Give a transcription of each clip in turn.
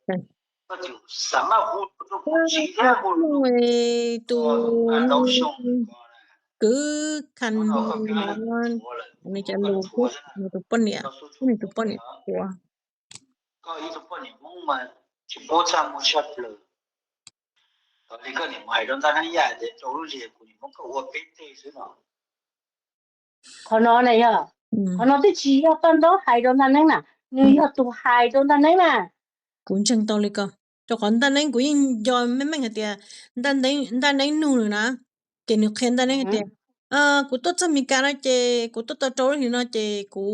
Tus kwv Kham Nus no, nws cov lus hlub nws tus poj niam, hlub nws tus poj niam ua. Qhov no na yog, qhov no twb tsis yog koj ntaub hais rau Ntaj Neeb na, nws yog tus hais rau Ntaj Neeb na. Kuv ntseeg tau li ko, rau qhov Ntaj Neeb kuv yeej nco meej meej hais tias Ntaj Neeb nug nws na, ces nws qhia Ntaj Neeb hais tias kuv tuaj txog Mes Kas no ces kuv tuaj tau rau lub hlis no ces kuv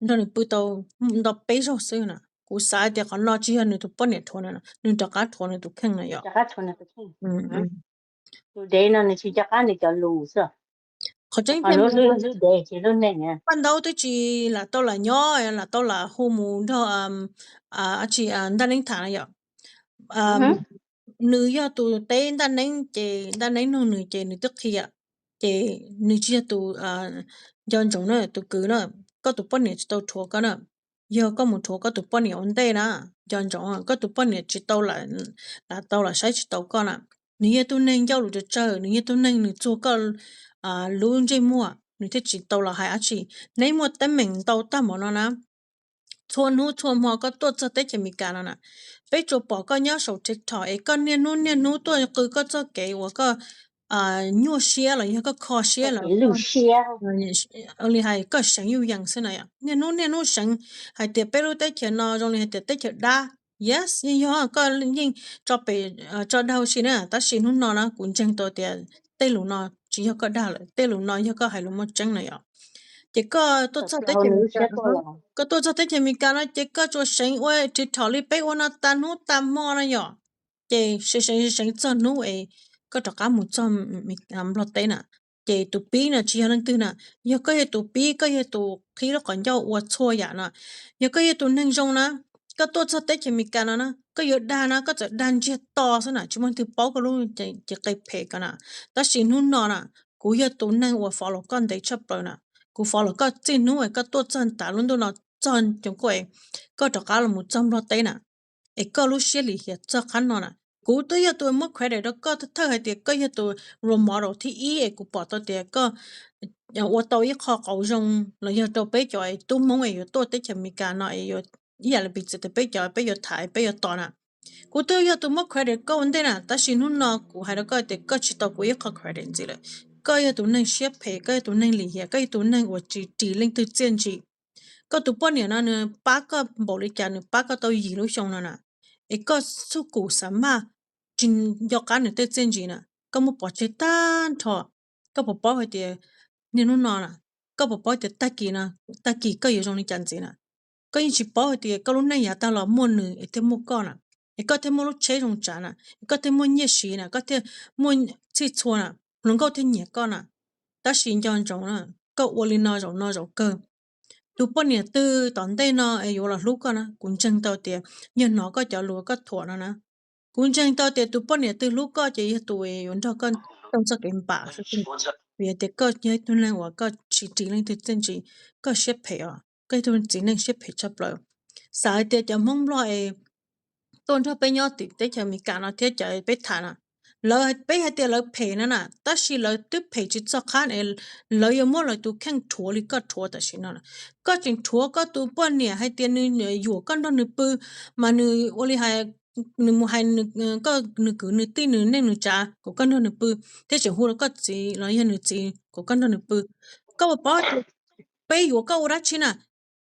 nrog nws pw tau nto peb zaug xwb na. Kuv xav hais tias qhov no tsis yog nws tus poj niam rhuav nws, nws rov qab rhuav nws tus kheej no yom. Tus dev no nws tsis nco qab nws cov lus xwb. Qhov tseeb tiag, paj ntaub twb tsis lam tau lam nyob, lam tau lam hu mus nrog, tsis, Ntaj Neeb tham na yom. Nws yog tus teb Ntaj Neeb ces Ntaj Neeb nug nws ces nws twb qhia, ces nws tsis yog tus, nco ntsoov na tus kwv na, koj tus poj niam tsis tau rhuav koj na. Yog koj mus rhuav koj tus poj niam ua ntej na, nco ntsoov koj tus poj niam tsis tau lam, tau lam saib tsis taus koj na. Nws yog tug neeg ncauj lus tsawg tsawg, nws yog tug neeg nws txuag koj lub ntsej muag, nws thiaj tsis tau los hais dab tsi. Neb muaj teeb meem ntau tag npaum no na, txhua hnub txhua hmo koj tuaj txog teb chaws Amelikas no na, peb tsuas pom koj nyob saum TikTok es koj niaj hnub niaj hnub tuaj qw koj txoj kev uas koj nyuaj siab los yog koj kho siab los li hais koj seev yuj yees xwb na yom. Niaj hnub niaj hnub seev hais tias peb lub teb chaws no zoo li hais tias teb chaws dab. Yes, yeej yog koj yeej tso pem tso dag si na, tab sis hnub no na kuv ntseeg tau tias tej lus no tsis yog koj dag lawm, tej lus no yog koj hais lus muaj tseeb na yom. Ces koj tuaj txog teb chaws Amelikas, koj tuaj txog teb chaws Amelikas no ces koj tsuas seev ua TikTok li peb ua no tas hnub tas hmo no yom. Ces seev seev seev txog hnub es koj rov qab mus txog Nplog teb na, ces tus pib no tsis yog leej twg na, yog koj yog tus pib, koj yog tus qhib lub qhov ncauj ua txhua yam no. Yog koj yog tus neeg zoo na, koj tuaj txog teb chaws Amelikas no na, koj yuav dag na koj txawm dag ntsiag to xwb na, tsis muaj leej twg paub koj lub cev qe phem ko na. Tab sis hnub no na, kuv yog tus neeg uas follow koj ntev tshaj plaws na, kuv follow koj txij hnub es koj tuaj txog tas lub ntuj no txog coos kuj es koj rov qab los mus txog Nplog teb na, es koj lub siab lim hiam txog qhab no na. Kuv twb yog tus muab credit rau koj thawj hais tias koj yog tus role model thib ib es kuv pom tau tias koj ua tau ib qho qauv zoo los yog rau peb cov tub Hmoob es yuav tuaj teb chaws Amelikas no es yuav ib yam li piv txwv tias peb cov peb yuav tham peb yuav tos na. Kuv twb yog tus muab credit koj ua ntej na, tab sis hnub no kuv hais rau koj tias koj tsis tau kuv ib qho credit ntxiv lawm. Koj yog tus neeg siab phem, koj yog tus neeg lim hiam, koj yog tus neeg uas tsis ris leej twg txiaj ntsig. Koj tus poj niam no nws pab koj npaum li cas, nws pab koj tau yim lub xyoo no na, es koj xub kum xav maj tsis nco qab nws tej txiaj ntsig na, koj muab pov tseg tag nrho. Koj puas paub hais tias niaj hnub no na, koj puas paub tias tag kis no, tag kis koj yuav zoo li cas ntxiv na? Koj yeej tsis paub hais tias koj lub neej yav tag los muaj nws es thiaj muaj koj na, es koj thiaj muaj lub tsheb zoo tsav na, es koj thiaj muaj nyiaj siv na, koj thiaj muaj txhij txhua na, hluas nkauj thiaj nyiam koj na. Tab sis nco ntsoov na, koj ua li no zaum no zaum kawg, tus poj niam twg tom ntej no es yuav los hlub koj na, kuv ntseeg tau tias yog hnov koj cov lus koj thuam no na. Kuv ntseeg tau tias tus poj niam twg hlub koj ces yog tus yuav nrog koj tau txoj kev npam, vim tias koj yog ib tug neeg uas koj tsis ris leej twg txiaj ntsig, koj siab phem os, koj yog tus txiv neej siab phem tshaj plaws. Xav hais tias cov Hmoob Nplog es tuaj nrog peb nyob tim teb chaws Amelikas no thiab cov peb tham no, lawv peb hais tias lawv phem no na, tab sis lawv twb phem tsis txog qhab es lawv yuav muab lawv tus kheej rhuav li koj rhuav tam sim no. Koj tseem rhuav koj tus poj niam hais tias nws yuam koj nrog nws pw, mas nws ua li hais nws mus hais koj nws kwv nws tij nws neej nws tsav kom koj nrog nws pw, thiab tseem hu rau koj txiv los yog nws txiv kom koj nrog nws pw. Koj puas paub tias peb yuav koj ua dab tsi na?